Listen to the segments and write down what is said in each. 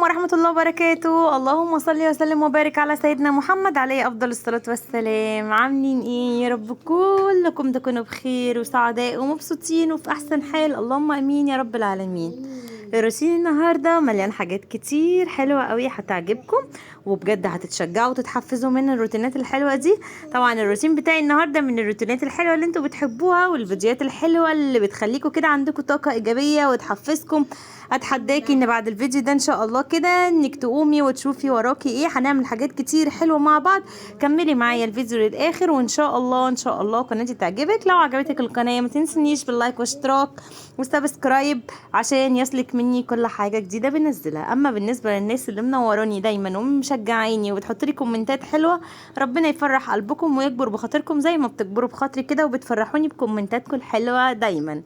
ورحمة الله وبركاته. اللهم صل وسلم وبارك على سيدنا محمد عليه أفضل الصلاة والسلام. عاملين ايه؟ يا رب كلكم تكونوا بخير وسعداء ومبسوطين وفي أحسن حال، اللهم أمين يا رب العالمين. روتين النهارده مليان حاجات كتير حلوة قوي هتعجبكم، وبجد هتتشجعوا وتتحفزوا من الروتينات الحلوة دي. طبعا الروتين بتاعي النهارده من الروتينات الحلوة اللي انتوا بتحبوها، والفيديوهات الحلوة اللي بتخليكم كده عندكم طاقة ايجابية وتحفزكم. اتحداكي ان بعد الفيديو ده ان شاء الله كده انك تقومي وتشوفي وراكي ايه. هنعمل حاجات كتير حلوة مع بعض، كملي معايا الفيديو للاخر، وان شاء الله ان شاء الله قناتي تعجبك. لو عجبتك القناة ما تنسنيش بال like واشتراك و subscribe عشان يصلك مني كل حاجة جديدة بنزلها. اما بالنسبة للناس اللي منوراني دايما ومشجعيني وبتحط لي كومنتات حلوة، ربنا يفرح قلبكم ويكبر بخاطركم زي ما بتكبروا بخاطري كده وبتفرحوني بكومنتاتكم الحلوة دايما.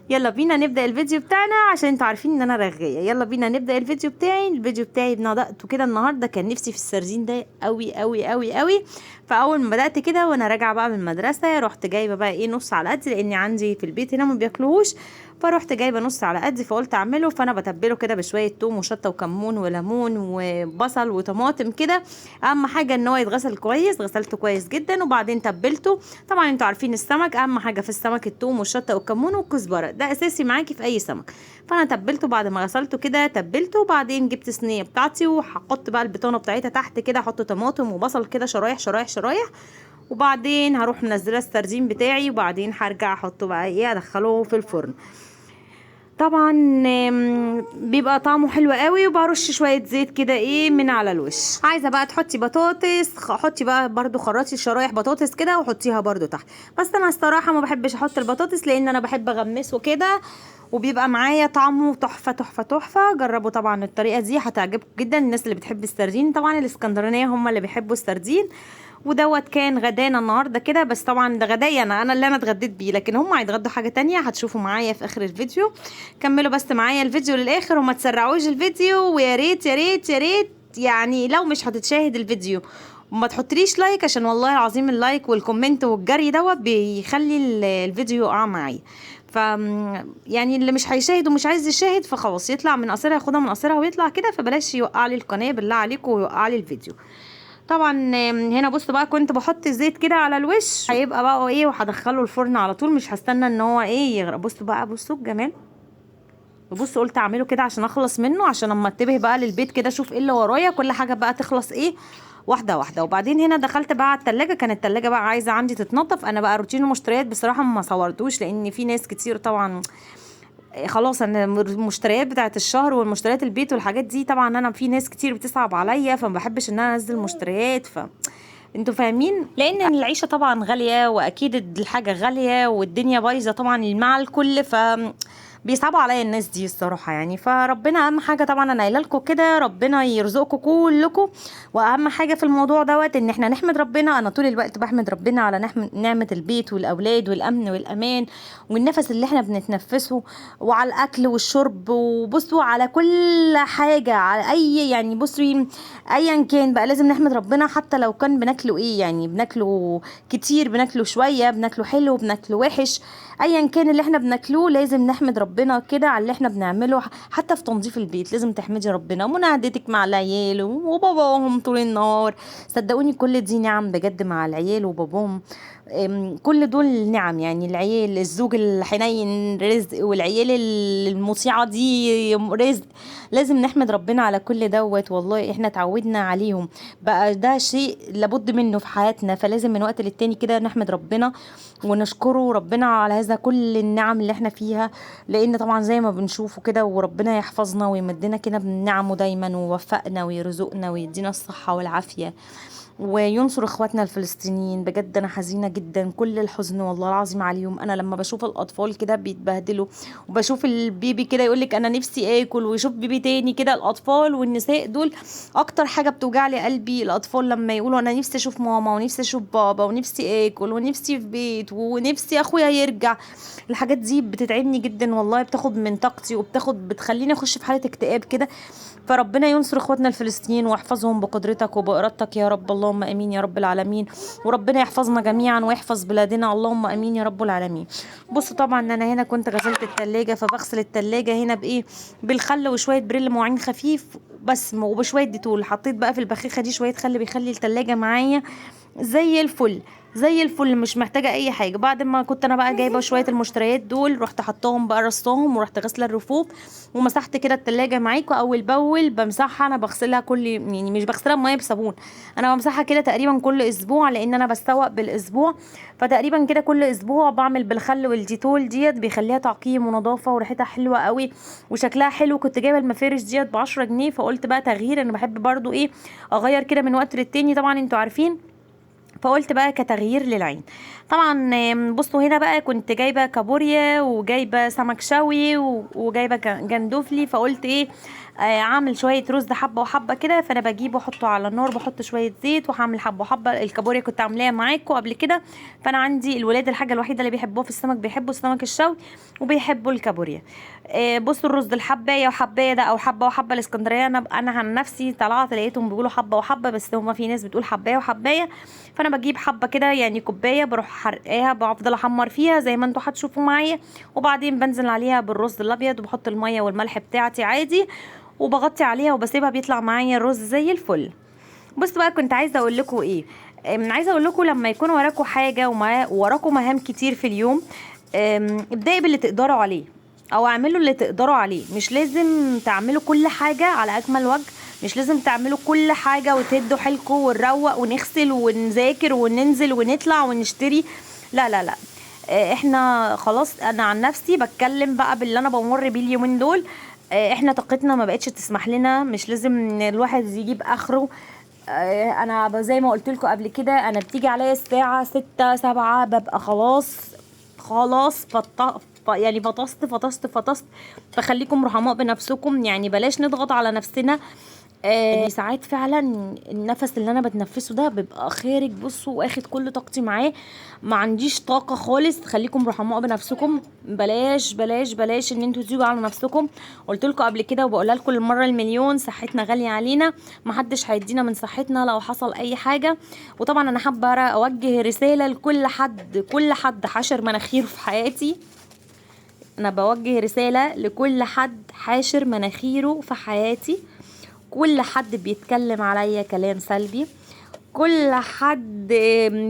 يلا بينا نبدا الفيديو بتاعنا عشان انتوا عارفين ان انا رغايه. يلا بينا نبدا الفيديو بتاعي. الفيديو بتاعي بدأته كده النهارده، كان نفسي في السردين ده قوي قوي قوي قوي. فاول ما بدات كده وانا راجعه بقى من المدرسة، رحت جايبه بقى ايه نص على قد، لان عندي في البيت هنا ما بياكلوهوش، فروحت جايبه نص على قد، فقلت اعمله. فانا بتبله كده بشوية توم وشطه وكمون وليمون وبصل وطماطم كده. اهم حاجة ان هو يتغسل كويس، غسلته كويس جدا وبعدين تبلته. طبعا انتوا عارفين السمك اهم حاجة في السمك التوم والشطه والكمون والكزبره، ده اساسي معاكي في اي سمك. فانا تبلته بعد ما غسلته كده تبلته، وبعدين جبت الصينية بتاعتي وهحط بقى البطانة بتاعتها تحت كده، احط طماطم وبصل كده شرايح شرايح شرايح، وبعدين هروح منزله السردين بتاعي، وبعدين هرجع احطه بقى ايه ادخله في الفرن. طبعا بيبقى طعمه حلو قوي. وبرش شوية زيت كده ايه من على الوش. عايزه بقى تحطي بطاطس، حطي بقى برده خرطي شرايح بطاطس كده وحطيها برده تحت. بس انا الصراحة ما بحبش احط البطاطس لان انا بحب اغمسه كده وبيبقى معايا طعمه تحفة تحفة تحفة. جربوا طبعا الطريقة دي هتعجبكم جدا. الناس اللي بتحب السردين، طبعا الاسكندرانية هم اللي بيحبوا السردين. ودوت كان غدانا النهارده كده، بس طبعا ده غدايا انا اللي انا اتغديت بيه، لكن هم هيتغدوا حاجة تانية هتشوفوا معايا في اخر الفيديو. كملوا بس معايا الفيديو للاخر وما تسرعوش الفيديو، ويا ريت يا ريت يا ريت يعني لو مش هتتشاهد الفيديو ما تحطليش like، عشان والله العظيم ال like وال comment والجري دوت بيخلي الفيديو يقع معايا. ف يعني اللي مش هيشاهد ومش عايز يشاهد فخلاص يطلع من قصيرها، ياخدها من قصيرها ويطلع كده، فبلاش يوقع لي القناة بالله عليكم ويوقع لي الفيديو. طبعا هنا بصوا بقى كنت بحط زيت كده على الوش، هيبقى بقى ايه وهدخله الفرن على طول، مش هستنى ان هو ايه يغرق. بصوا بقى، بصوا الجمال. بصوا قلت اعمله كده عشان اخلص منه، عشان اما اتبه بقى للبيت كده اشوف ايه اللي ورايا، كل حاجة بقى تخلص ايه واحدة واحدة. وبعدين هنا دخلت بقى على التلاجة، كانت التلاجة بقى عايزه عندي تتنظف. انا بقى روتين المشتريات بصراحة ما صورتوش، لان في ناس كتير طبعا خلاص انا المشتريات بتاعت الشهر والمشتريات البيت والحاجات دي طبعا انا في ناس كتير بتصعب عليا، فما بحبش ان انا انزل مشتريات. ف انتوا فاهمين، لان العيشة طبعا غالية واكيد الحاجة غالية والدنيا بايظة طبعا مع الكل، ف بيصعبوا عليا الناس دي الصراحة يعني. فربنا اهم حاجة طبعا انا قايله لكم كده، ربنا يرزقكم كلكم. واهم حاجة في الموضوع دوت ان احنا نحمد ربنا. انا طول الوقت بحمد ربنا على نعمه البيت والاولاد والامن والامان والنفس اللي احنا بنتنفسه، وعلى الاكل والشرب، وبصوا على كل حاجة، على اي يعني بصوا ايا كان بقى لازم نحمد ربنا، حتى لو كان بناكله ايه يعني، بناكله كتير بناكله شوية، بناكله حلو بناكله وحش، ايا كان اللي احنا بناكلوه لازم نحمد ربنا كده على اللي احنا بنعمله. حتى في تنظيف البيت لازم تحمدي ربنا، مناهدتك مع العيال وباباهم طول النهار، صدقوني كل دي نعم بجد مع العيال وباباهم، كل دول نعم يعني. العيال، الزوج الحنين رزق، والعيال المطيعه دي رزق، لازم نحمد ربنا على كل دوت. والله احنا اتعودنا عليهم بقى، ده شيء لابد منه في حياتنا، فلازم من وقت للتاني كده نحمد ربنا ونشكره ربنا على هذا كل النعم اللي احنا فيها، لان طبعا زي ما بنشوفه كده، وربنا يحفظنا ويمدنا كده بنعمه دايما، ويوفقنا ويرزقنا ويدينا الصحة والعافية، وينصر اخواتنا الفلسطينيين. بجد انا حزينة جدا كل الحزن والله العظيم عليهم. انا لما بشوف الاطفال كده بيتبهدلوا، وبشوف البيبي كده يقولك انا نفسي اكل، ويشوف بيبي تاني كده، الاطفال والنساء دول اكتر حاجة بتوجع لي قلبي. الاطفال لما يقولوا انا نفسي اشوف ماما ونفسي اشوف بابا ونفسي اكل ونفسي في بيت ونفسي اخويا يرجع، الحاجات دي بتتعبني جدا والله، بتاخد من طاقتي وبتاخد بتخليني اخش في حاله اكتئاب كده. فربنا ينصر اخواتنا الفلسطينيين ويحفظهم بقدرتك وبارادتك يا رب، اللهم امين يا رب العالمين. وربنا يحفظنا جميعا ويحفظ بلادنا، اللهم امين يا رب العالمين. بصوا طبعا انا هنا كنت غسلت التلاجة، فبغسل التلاجة هنا بايه؟ بالخل وشوية بريل مواعين خفيف، بس، وبشويه ديتول. حطيت بقى في البخاخه دي شوية خل، بيخلي التلاجة معايا زي الفل زي الفل، مش محتاجه اي حاجة. بعد ما كنت انا بقى جايبه شوية المشتريات دول، رحت حطاهم بقى رصاهم، ورحت غاسله الرفوف ومسحت كده التلاجة معاكم اول باول. بمسحها انا، بغسلها كل يعني مش بغسلها بميه بصابون، انا بمسحها كده تقريبا كل اسبوع، لان انا بسوق بالاسبوع، فتقريبا كده كل اسبوع بعمل بالخل والديتول ديت، بيخليها تعقيم ونظافه وريحتها حلوة قوي وشكلها حلو. كنت جايبه المفارش ديت ب10 جنيه، فقلت بقى تغيير، انا بحب برضو ايه اغير كده من وقت للتاني، طبعا انتوا عارفين، فقلت بقى كتغيير للعين. طبعا بصوا هنا بقى كنت جايبه كابوريا وجايبه سمك شوي وجايبه جندوفلي، فقلت ايه اعمل شوية رز حبه وحبه كده. فانا بجيبه واحطه على النار، بحط شوية زيت وهعمل حبه وحبه. الكابوريا كنت عاملاها معاكم قبل كده، فانا عندي الولاد الحاجة الوحيدة اللي بيحبوها في السمك، بيحبوا السمك الشوي وبيحبوا الكابوريا. بصوا الرز الحبايه وحبايه ده، او حبه وحبه الاسكندرية، انا عن نفسي طلعت لقيتهم بيقولوا حبه وحبه، بس هما في ناس بتقول حبايه وحبايه. فانا بجيب حبه كده يعني كوباية، بروح حرقاها، بفضل احمر فيها زي ما انتوا هتشوفوا معايا، وبعدين بنزل عليها بالرز الابيض وبحط المية والملح بتاعتي عادي، وبغطي عليها وبسيبها، بيطلع معايا الرز زي الفل. بصوا بقى كنت عايزه اقول لكم ايه، عايزه اقول لكم لما يكون وراكم حاجة وراكم مهام كتير في اليوم، ابدأي باللي تقدروا عليه او اعملوا اللي تقدروا عليه. مش لازم تعملوا كل حاجة على اكمل وجه، مش لازم تعملوا كل حاجة وتهدوا حيلكم ونروق ونغسل ونذاكر وننزل ونطلع ونشتري، لا لا لا. احنا خلاص، انا عن نفسي بتكلم بقى باللي انا بمر بيه اليومين دول، احنا طاقتنا ما بقتش تسمح لنا، مش لازم الواحد يجيب اخره. انا زي ما قلت لكم قبل كده، انا بتيجي عليا الساعة 6 7 ببقى خلاص يعني فطست فطست فطست. فخليكم رحماء بنفسكم، يعني بلاش نضغط على نفسنا. ساعات فعلا النفس اللي انا بتنفسه ده بيبقى خارج، بصوا، واخد كل طاقتي معاه، ما عنديش طاقة خالص. خليكم رحماء بنفسكم، بلاش بلاش بلاش ان انتوا تيجوا على نفسكم. قلت لكم قبل كده وبقولها لكم المرة المليون، صحتنا غالية علينا، محدش هيدينا من صحتنا لو حصل اي حاجة. وطبعا انا حابة اوجه رسالة لكل حد، كل حد حشر مناخيره في حياتي، انا بوجه رسالة لكل حد حاشر مناخيره في حياتي، كل حد بيتكلم عليا كلام سلبي، كل حد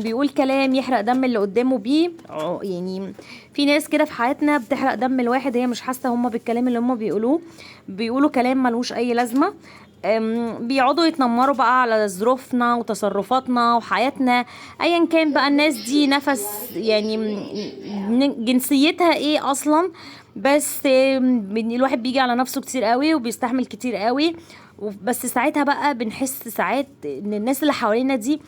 بيقول كلام يحرق دم اللي قدامه بيه. يعني في ناس كده في حياتنا بتحرق دم الواحد، هي مش حاسه هما بالكلام اللي هما بيقولوه، بيقولوا كلام ملوش اي لازمه، بيقعدوا يتنمروا بقى على ظروفنا وتصرفاتنا وحياتنا، ايا كان بقى الناس دي نفس يعني جنسيتها ايه اصلا. بس الواحد بيجي على نفسه كتير قوي وبيستحمل كتير قوي، بس ساعتها بقى بنحس ساعات ان الناس اللي حوالينا دي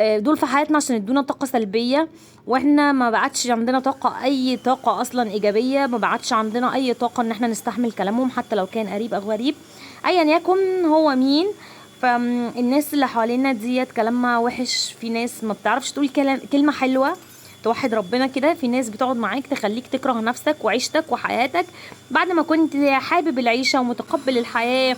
دول في حياتنا عشان يدونا طاقة سلبية، واحنا ما بعدش عندنا طاقة، اي طاقة اصلا ايجابية، ما بعدش عندنا اي طاقة ان احنا نستحمل كلامهم حتى لو كان قريب او غريب ايا يكن هو مين. فالناس اللي حوالينا ديت كلامها وحش، في ناس ما بتعرفش تقول كلمة حلوة توحد ربنا كده، في ناس بتقعد معاك تخليك تكره نفسك وعيشتك وحياتك بعد ما كنت حابب العيشة ومتقبل الحياة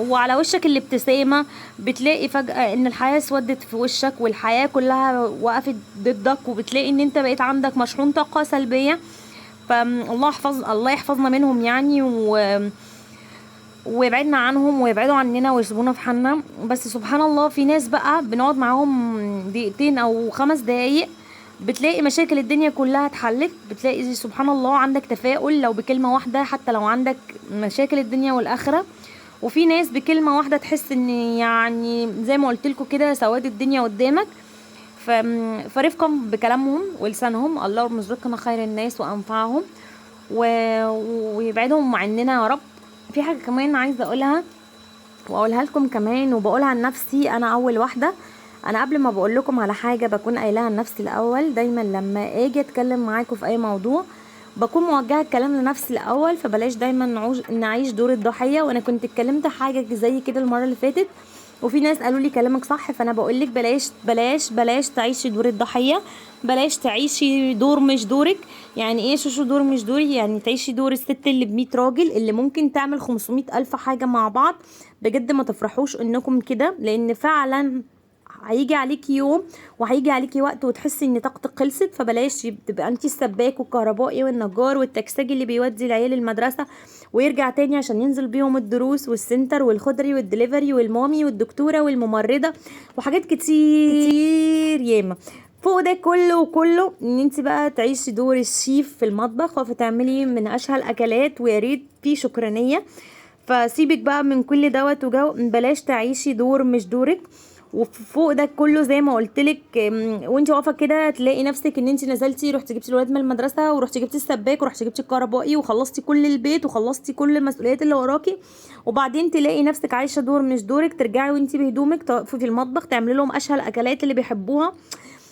وعلى وشك الابتسامة، بتلاقي فجأة ان الحياة اسودت في وشك والحياة كلها وقفت ضدك، وبتلاقي ان انت بقيت عندك مشحون طاقة سلبية. فالله يحفظ، الله يحفظنا منهم يعني، ويبعدنا عنهم ويبعدوا عننا ويسيبونا في حالنا. بس سبحان الله في ناس بقى بنقعد معاهم دقيقتين او 5 دقايق بتلاقي مشاكل الدنيا كلها اتحلت، بتلاقي سبحان الله عندك تفاؤل لو بكلمة واحدة حتى لو عندك مشاكل الدنيا والآخرة. وفي ناس بكلمة واحدة تحس ان يعني زي ما قلت لكم كده سواد الدنيا قدامك. فرفقا بكلامهم ولسانهم، الله يرزقنا خير الناس وانفعهم ويبعدهم عننا يا رب. في حاجة كمان عايزة اقولها واقولها لكم كمان، وبقولها عن نفسي انا اول واحدة، انا قبل ما بقول لكم على حاجة بكون قايلها لنفسي الاول. دايما لما اجي اتكلم معاكم في اي موضوع بكون موجهة الكلام لنفسي الاول، فبلاش دايما نعيش دور الضحية. وانا كنت اتكلمت حاجة زي كده المرة اللي فاتت وفي ناس قالوا لي كلامك صح، فانا بقول لك بلاش بلاش بلاش تعيشي دور الضحية، بلاش تعيشي دور مش دورك. يعني ايه شوشو دور مش دوري؟ يعني تعيشي دور الست اللي ب100 راجل اللي ممكن تعمل 500 الف حاجة مع بعض. بجد ما تفرحوش انكم كده، لان فعلا هيجي عليكي يوم وهيجي عليكي وقت وتحسي ان طاقتك خلصت، فبلاش تبقى انت السباك والكهربائي والنجار والتاكساجي اللي بيودي العيال المدرسة ويرجع تاني عشان ينزل بيهم الدروس والسنتر والخضري والدليفري والمامي والدكتورة والممرضه وحاجات كتير ياما. فوق ده كله وكله ان انت بقى تعيشي دور الشيف في المطبخ وفتعملي من اشهى الاكلات، ويا ريت في شكرانيه. فسيبك بقى من كل دوت وجو، بلاش تعيشي دور مش دورك. وفوق ده كله زي ما قلتلك، وانت واقفة كده تلاقي نفسك ان انت نزلتي رحتي جبتي الولاد من المدرسة، ورحتي جبتي السباك، ورحتي جبتي الكهربائي، وخلصتي كل البيت وخلصتي كل المسؤوليات اللي وراكي، وبعدين تلاقي نفسك عايشه دور مش دورك. ترجعي وانت بهدومك تقفي في المطبخ تعملي لهم اشهى الاكلات اللي بيحبوها،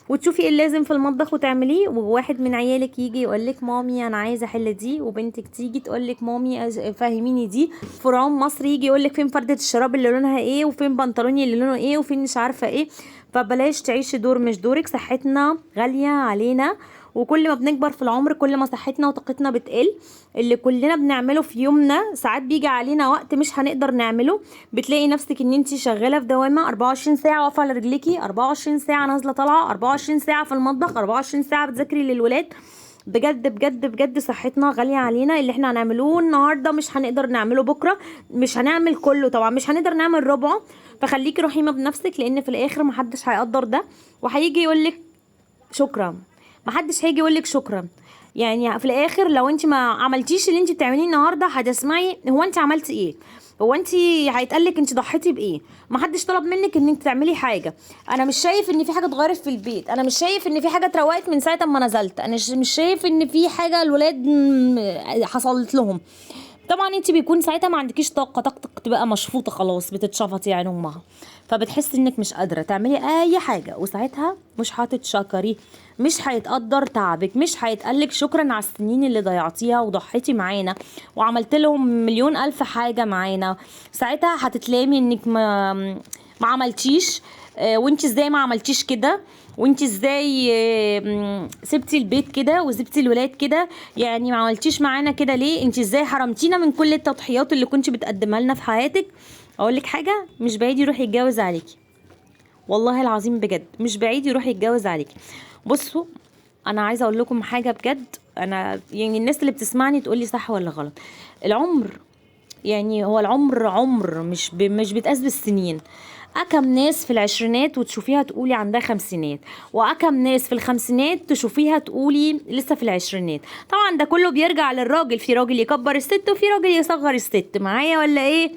وتشوفي ايه اللازم في المطبخ وتعمليه، وواحد من عيالك يجي يقولك مامي انا عايزه احل دي، وبنتك تيجي تقولك مامي فهميني دي، فرعون مصر يجي يقولك فين فردة الشراب اللي لونها ايه، وفين بنطلوني اللي لونه ايه، وفين مش عارفه ايه. فبلاش تعيشي دور مش دورك. صحتنا غالية علينا، وكل ما بنكبر في العمر كل ما صحتنا وطاقتنا بتقل. اللي كلنا بنعمله في يومنا ساعات بيجي علينا وقت مش هنقدر نعمله. بتلاقي نفسك ان انت شغالة في دوامه 24 ساعة، واقفة على رجليكي 24 ساعة، نازله طالعه 24 ساعة في المطبخ، 24 ساعة بتذاكري للولاد. بجد بجد بجد صحتنا غالية علينا. اللي احنا هنعملوه النهارده مش هنقدر نعمله بكره، مش هنعمل كله طبعا، مش هنقدر نعمل ربعه. فخليكي رحيمه بنفسك، لان في الاخر محدش هيقدر ده وهيجي يقولك شكرا، محدش هيجي يقولك شكرا. يعني في الاخر لو انت ما عملتيش اللي انت بتعمليه النهارده هتسمعي هو انت عملتي ايه، هو انت هيتقالك انت ضحيتي بايه، محدش طلب منك ان انت تعملي حاجة. انا مش شايف ان في حاجة اتغيرت في البيت، انا مش شايف ان في حاجة اتروقت من ساعة ما نزلت، انا مش شايف ان في حاجة الولاد حصلت لهم. طبعا انت بيكون ساعتها ما عندكيش طاقة، طاقتك تبقى مشفوطه خلاص، بتتشفطي يعني امها، فبتحسي انك مش قادرة تعملي اي حاجة، وساعتها مش هتتشكري، مش هيتقدر تعبك، مش هيتقالك شكرا على السنين اللي ضيعتيها وضحيتي معانا وعملت لهم مليون الف حاجة معانا. ساعتها هتتلامي انك ما عملتيش، وانت ازاي ما عملتيش كده، وانت ازاي سبتي البيت كده وسبتي الولاد كده، يعني ما عملتيش معانا كده ليه، انت ازاي حرمتينا من كل التضحيات اللي كنت بتقدمها لنا في حياتك. اقول لك حاجة، مش بعيد يروح يتجوز عليكي، والله العظيم بجد مش بعيد يروح يتجوز عليكي. بصوا انا عايزه اقول لكم حاجة بجد، انا يعني الناس اللي بتسمعني تقول لي صح ولا غلط. العمر يعني هو العمر عمر، مش بيتقاس بالسنين. اكم ناس في العشرينات وتشوفيها تقولي عندها خمسينات، واكم ناس في الخمسينات تشوفيها تقولي لسه في العشرينات. طبعا ده كله بيرجع للراجل، في راجل يكبر الست وفي راجل يصغر الست. معايا ولا ايه؟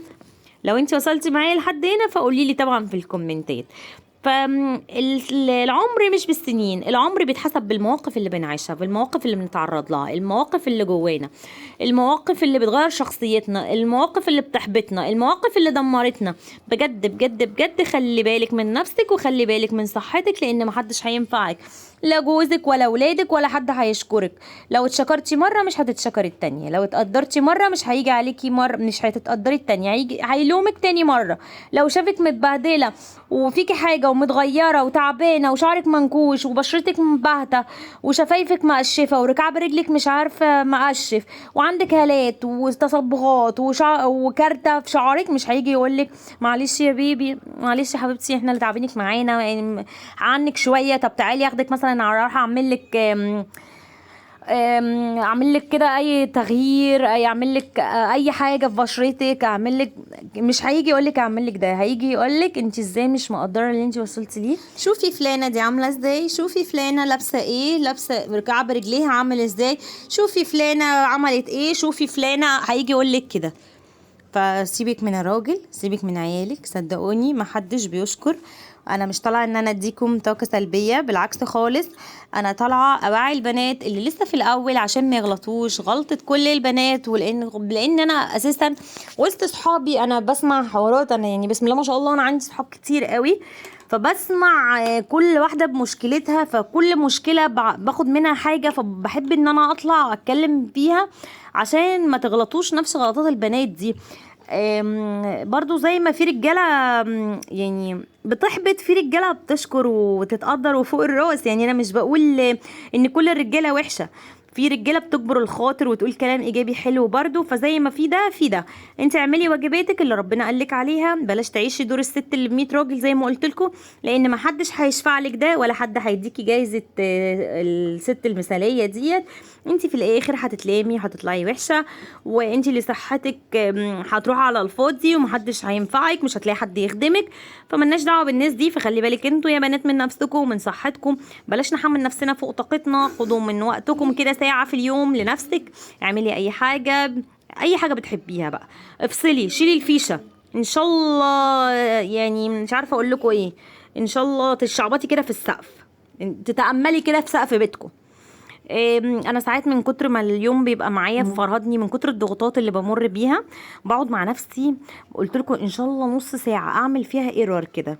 لو انت وصلتي معايا لحد هنا فقولي لي طبعا في الكومنتات. فالعمر مش بالسنين، العمر بيتحسب بالمواقف اللي بنعيشها، بالمواقف اللي بنتعرض لها، المواقف اللي جوانا، المواقف اللي بتغير شخصيتنا، المواقف اللي بتحبطنا، المواقف اللي دمرتنا. بجد بجد بجد خلي بالك من نفسك وخلي بالك من صحتك، لان محدش هينفعك، لا جوزك ولا ولادك ولا حد هيشكرك. لو اتشكرتي مرة مش هتتشكري التانية، لو اتقدرتي مرة مش هيجي عليكي مرة، مش هتتقدري التانية، هيجي هيلومك تاني مرة. لو شافك متبهدله وفيكي حاجة ومتغيره وتعبانه وشعرك منكوش وبشرتك مبهته وشفايفك مقشفه وركاب رجلك مش عارفه مقشف وعندك هالات وتصبغات وكارته في شعرك، مش هيجي يقولك معلش يا بيبي، معلش يا حبيبتي احنا اللي تعبينك معانا، يعني عنك شوية، طب تعالي اخدك مثلا راح اعمل لك اعمل لك كده اي تغيير، اي اعمل لك اي حاجة في بشرتك، اعمل لك، مش هيجي يقول لك اعمل لك ده، هيجي يقول لك انت ازاي مش مقدره اللي انت وصلتي ليه، شوفي فلانه دي عامله ازاي، شوفي فلانه لابسه ايه، لابسه كعب رجليها عامل ازاي، شوفي فلانه عملت ايه، شوفي فلانه، هيجي يقول لك كده. فسيبك من الراجل، سيبك من عيالك، صدقوني محدش بيشكر. انا مش طالعه ان انا اديكم طاقة سلبية، بالعكس خالص، انا طالعه اوعي البنات اللي لسه في الاول عشان ما يغلطوش غلطه كل البنات، ولان انا اساسا وسط صحابي انا بسمع حوارات، انا يعني بسم الله ما شاء الله انا عندي صحاب كتير قوي، فبسمع كل واحدة بمشكلتها، فكل مشكلة باخد منها حاجة، فبحب ان انا اطلع اتكلم فيها عشان ما تغلطوش نفس غلطات البنات دي. برضو زي ما في رجاله يعني بتحبط، في رجاله بتشكر وتتقدر وفوق الراس، يعني انا مش بقول ان كل الرجالة وحشة. في رجاله بتجبر الخاطر وتقول كلام ايجابي حلو برضو. فزي ما في ده في ده، انت اعملي واجباتك اللي ربنا قالك عليها، بلاش تعيشي دور الست اللي ب 100 راجل زي ما قلت لكم، لان ما حدش هيشفع لك ده ولا حد هيديكي جايزة الست المثالية ديت. انت في الاخر هتتلامي، هتطلعي وحشة، وانت اللي صحتك هتروح على الفاضي ومحدش هينفعك، مش هتلاقي حد يخدمك. فملناش دعوه بالناس دي. فخلي بالك انتوا يا بنات من نفسكم ومن صحتكم، بلاش نحمل نفسنا فوق طاقتنا. خدوا من وقتكم كده ساعة في اليوم لنفسك، اعملي اي حاجة، اي حاجة بتحبيها بقى، افصلي، شيلي الفيشه ان شاء الله. يعني مش عارفه اقول لكم ايه، ان شاء الله تشعبطي كده في السقف، تتاملي كده في سقف بيتكم. انا ساعات من كتر ما اليوم بيبقى معايا فرهدني، من كتر الضغوطات اللي بمر بيها، بقعد مع نفسي قلت لكم ان شاء الله نص ساعة اعمل فيها error كده،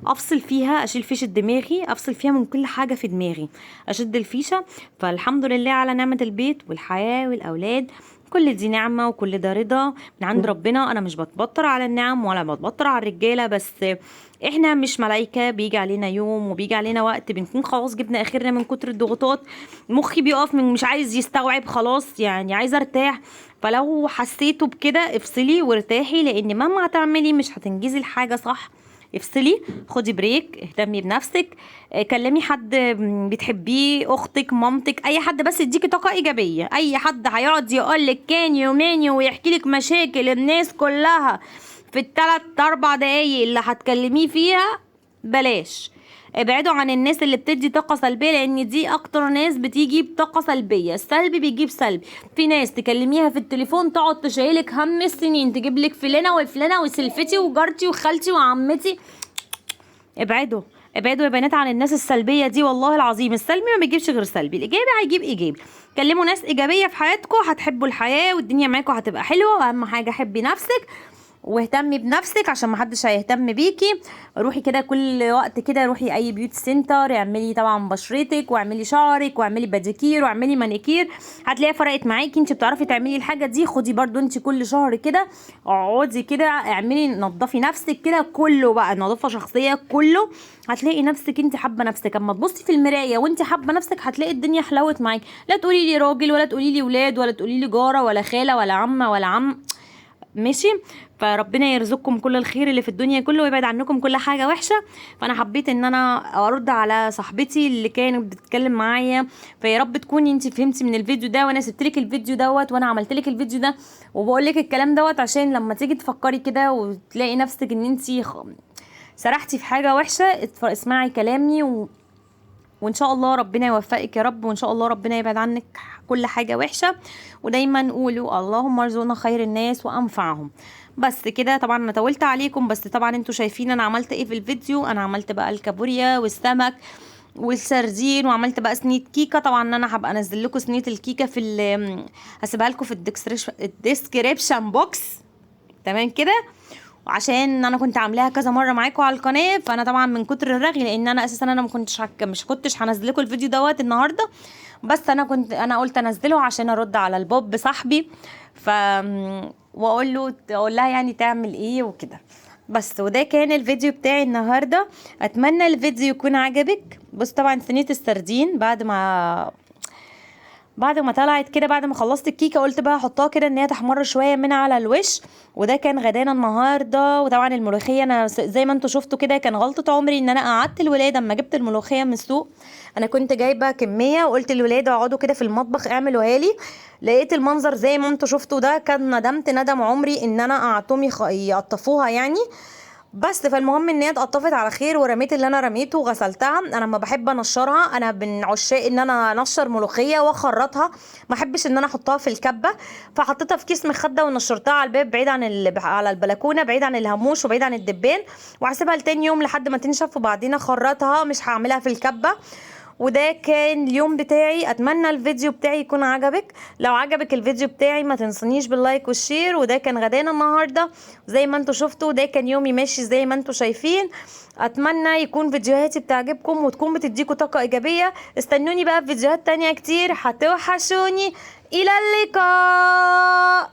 افصل فيها، اشيل فيشه دماغي، افصل فيها من كل حاجة في دماغي، اشد الفيشه. فالحمد لله على نعمه البيت والحياة والاولاد، كل دي نعمه وكل ده رضا من عند ربنا. انا مش بتبطر على النعم ولا بتبطر على الرجالة، بس احنا مش ملايكة، بيجي علينا يوم وبيجي علينا وقت بنكون خلاص جبنا اخرنا من كتر الضغوطات، مخي بيقف من مش عايز يستوعب خلاص، يعني عايز ارتاح. فلو حسيتوا بكده افصلي وارتاحي، لان مهما هتعملي مش هتنجزي الحاجة صح. افصلي، خدي break، اهتمي بنفسك، كلمي حد بتحبيه، اختك، مامتك، اي حد بس يديكي طاقة ايجابية. اي حد هيقعد يقولك كان يومين ويحكي لك مشاكل الناس كلها في الثلاث اربع دقايق اللي هتكلميه فيها، بلاش. ابعدوا عن الناس اللي بتدي طاقة سلبية، لان دي اكتر ناس بتيجي بطاقة سلبية. السلبي بيجيب سلبي. في ناس تكلميها في التليفون تقعد تشيلك هم السنين، تجيب لك فلانه وفلانه وسلفتي وجارتي وخالتي وعمتي. ابعدوا ابعدوا يا بنات عن الناس السلبية دي، والله العظيم السلبي ما بيجيبش غير سلبي، الايجابي هيجيب ايجابي. كلموا ناس ايجابية في حياتكم، هتحبوا الحياة والدنيا معاكم هتبقى حلوة. واهم حاجة حبي نفسك واهتمي بنفسك عشان محدش هيهتم بيكي. روحي كده كل وقت كده، روحي اي beauty center، اعملي طبعا بشرتك، واعملي شعرك، واعملي باديكير، واعملي مانيكير، هتلاقيها فرقت معاكي. انت بتعرفي تعملي الحاجة دي، خدي برضو انت كل شهر كده اقعدي كده اعملي، نظفي نفسك كده كله بقى، نظافة شخصية كله، هتلاقي نفسك انت حابة نفسك. اما تبصي في المراية وانت حابة نفسك هتلاقي الدنيا حلوت معاكي. لا تقولي لي راجل، ولا تقولي لي ولاد، ولا تقولي لي جاره، ولا خاله، ولا عمه، ولا عم، ماشي. فربنا يرزقكم كل الخير اللي في الدنيا كله، ويبعد عنكم كل حاجة وحشة. فانا حبيت ان انا ارد على صاحبتي اللي كانت بتتكلم معايا، فيا رب تكوني انت فهمتي من الفيديو ده، وانا سبت لك الفيديو دوت، وانا عملت لك الفيديو ده وبقول لك الكلام دوت، عشان لما تيجي تفكري كده وتلاقي نفسك ان انت سرحتي في حاجة وحشة، اسمعي كلامي وان شاء الله ربنا يوفقك يا رب، وان شاء الله ربنا يبعد عنك كل حاجة وحشة. ودايما قولوا اللهم ارزقنا خير الناس وانفعهم. بس كده، طبعا انا طولت عليكم، بس طبعا انتوا شايفين انا عملت ايه في الفيديو. انا عملت بقى الكابوريا والسمك والسردين، وعملت بقى صينية كيكة. طبعا انا هبقى انزل لكم صينية الكيكه في هسيبها لكم في ال description box، تمام كده، وعشان انا كنت عاملاها كذا مرة معاكم على القناة. فانا طبعا من كتر الرغي، لان انا اساسا انا ما كنتش مش كنتش هنزل لكم الفيديو دوت النهارده، بس انا قلت انزله عشان ارد على البوب صاحبي، ف واقول له اقول لها يعني تعمل ايه وكده. بس وده كان الفيديو بتاعي النهارده، اتمنى الفيديو يكون عجبك. بص طبعا صينية السردين بعد ما طلعت كده، بعد ما خلصت الكيكه قلت بقى احطها كده ان هي تحمر شوية من على الوش. وده كان غدانا النهارده. وطبعا الملوخية انا زي ما انتم شفتوا كده كان غلطه عمري ان انا قعدت الولاد اما جبت الملوخية من السوق. انا كنت جايبه كمية وقلت للولاد اقعدوا كده في المطبخ اعملوها لي، لقيت المنظر زي ما انتم شفتوا ده، كان ندمت ندم عمري ان انا قعدتهم يقطفوها يعني. بس فالمهم ان هي اتقطفت على خير، ورميت اللي انا رميته وغسلتها. انا لما بحب انشرها، انا من عشاق ان انا انشر ملوخية واخرطها، ما احبش ان انا احطها في الكبه، فحطيتها في كيس مخده ونشرتها على الباب بعيد عن على البلكونه، بعيد عن الهاموش وبعيد عن الدبان، وهسيبها لتاني يوم لحد ما تنشف وبعدين اخرطها، مش هعملها في الكبه. وده كان اليوم بتاعي. اتمنى الفيديو بتاعي يكون عجبك. لو عجبك الفيديو بتاعي ما تنسونيش بال like وال share. وده كان غدانا النهارده زي ما انتم شفتوا، ده كان يومي ماشي زي ما انتم شايفين. اتمنى يكون فيديوهاتي بتعجبكم وتكون بتديكم طاقة ايجابية. استنوني بقى في فيديوهات تانية كتير، هتوحشوني. الى اللقاء.